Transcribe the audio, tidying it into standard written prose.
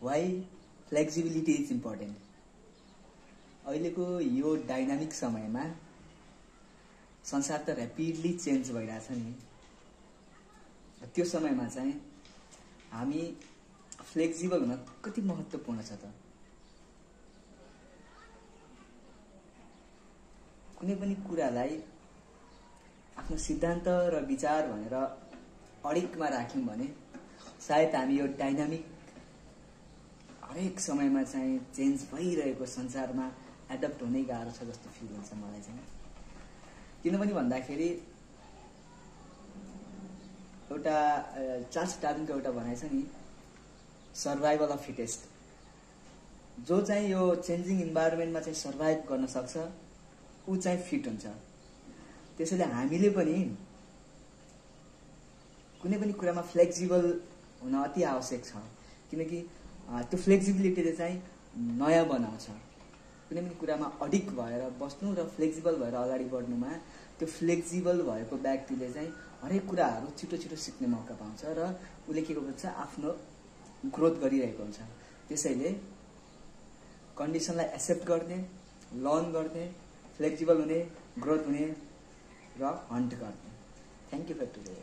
Why flexibility is important. अहिलेको यो dynamic समयमा संसार त ऱ्यापिडली चेन्ज भइरहेछ नि, त्यो समयमा चाहिँ हामी फ्लेक्सिबल हुन कति महत्त्वपूर्ण छ त। कुनै पनि कुरालाई आफ्नो सिद्धान्त र विचार भनेर अडिकमा राख्यौं भने सायद हामी यो डाइनामिक हरेक समयमा चाहिँ चेन्ज भइरहेको संसारमा एडप्ट हुनै गाह्रो छ जस्तो फिल हुन्छ मलाई चाहिँ। किनभने भन्दाखेरि एउटा चार्ल्स डार्विनको एउटा भनाइ छ नि, सर्भाइभल अफ फिटेस्ट। जो चाहिँ यो चेन्जिङ इन्भाइरोमेन्टमा चाहिँ सर्भाइभ गर्न सक्छ ऊ चाहिँ फिट हुन्छ। त्यसैले हामीले पनि कुनै पनि कुरामा फ्लेक्सिबल हुन अति आवश्यक छ, किनकि त्यो फ्लेक्सिबिलिटीले चाहिँ नयाँ बनाउँछ। कुनै पनि कुरामा अडिक भएर बस्नु र फ्लेक्सिबल भएर अगाडि बढ्नुमा त्यो फ्लेक्सिबल भएको व्यक्तिले चाहिँ हरेक कुराहरू छिटो छिटो सिक्ने मौका पाउँछ र उसले के गर्छ, आफ्नो ग्रोथ गरिरहेको हुन्छ। त्यसैले कन्डिसनलाई एक्सेप्ट गर्ने, लर्न गर्ने, फ्लेक्सिबल हुने, ग्रोथ हुने र हन्ट गर्ने। Thank you for today.